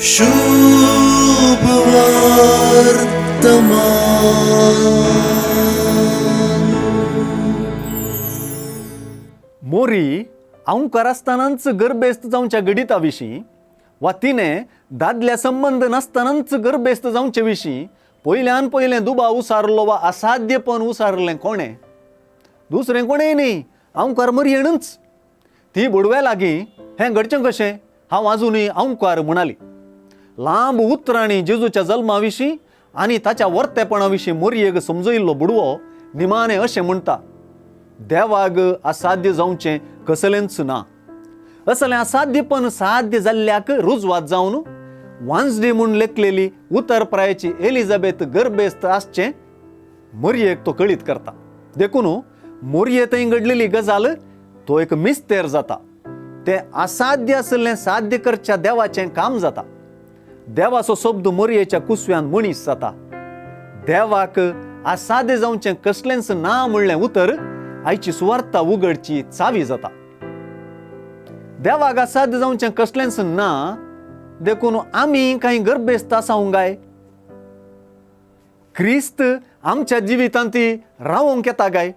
शुभ वर्तमान. मोरी आंवकार आसतनाच गर्भेस्त जावच्या घडिता विशीं वा तिणें दादल्या संबंद नासतनाच गर्भेस्त जावचे विशीं पयल्यान पयलें दुबाव उसारलो वा असाध्यपण उसारलें कोणें? दुसरें कोणें न्ही, आंवकार मोरयेनूच. ती बुडव्या लागीं हें घडचें कशें, हांव आजुनूय आंवकार म्हणाली. लांब उतरांनी जेजूच्या जल्मा विशीं आनी ताच्या वर्तेपणा विशीं मोरयेक समजयिल्लो बुडवो निमाणें अशें म्हणटा, देवाक असाध्य जावचें कसलेंच ना. असलें असाध्यपण साध्य जाल्ल्याक रुजवात जावन वांजडी म्हूण लेखलेली उतर प्रायेची एलिझाबेथ गर्भेस्त आसचें मोरयेक तो कळीत करता. देखून मोरये थंय घडलेली गजाल तो एक मिस्तेर जाता. तें असाध्य आशिल्लें साध्य करच्या देवाचें काम जाता. देवाचो शब्द मोरयेच्या कुसव्यान मनीस जाता. देवाक असाध्य जावचें कसलेंच ना म्हणलें उतर आयची सुवार्ता उगडची चावी जाता. देवाक असाध्य जावचें कसलेंच ना, देखून आमी कांय गर्भेस्त आसावंक काय? क्रिस्त आमच्या जिवितांत रावोंक येता काय?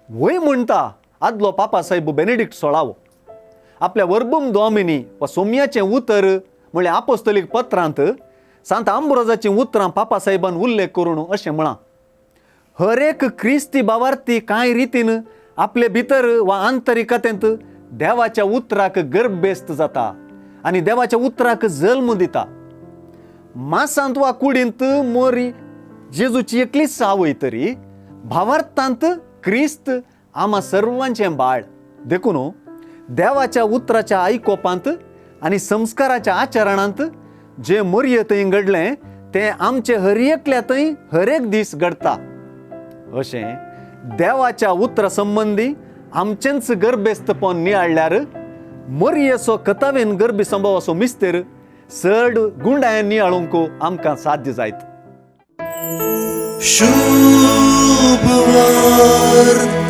वय म्हणटा आदलो पापा साहेब बेनेडिक्ट सोळावो आपल्या वर्बम दोमिनी वा सोम्याचें उतर म्हणल्यार आपोस्तलीक पत्रांत सांत आंब्रोजाचीं उतरां पापा साहेबान उल्लेख करून अशें म्हळां, हर एक क्रिस्ती बावार्थी कांय रितीन आपले भितर वा आंतरिकतेंत देवाच्या उतराक गर्भेस्त जाता आनी देवाच्या उतराक जल्म दिता. मासांत वा कुडींत मोरी जेजूची एकलीच आवय तरी भावार्थांत क्रिस्त आमा सर्वांचें बाळ. देखून देवाच्या उतराच्या आयकोपांत आनी संस्काराच्या आचरणांत जें मोरये थंय घडलें तें आमचे हर एकल्या थंय हर एक दीस घडटा. अशें देवाच्या उतरा संबंदी आमचेंच गर्भेस्तपण नियाळ्ळ्यार मोरयेचो कथावेन गर्भी संभवाचो मिस्तेर चड गुंडायन नियाळूंक आमकां साध्य जायत. शुभ वर्तमान.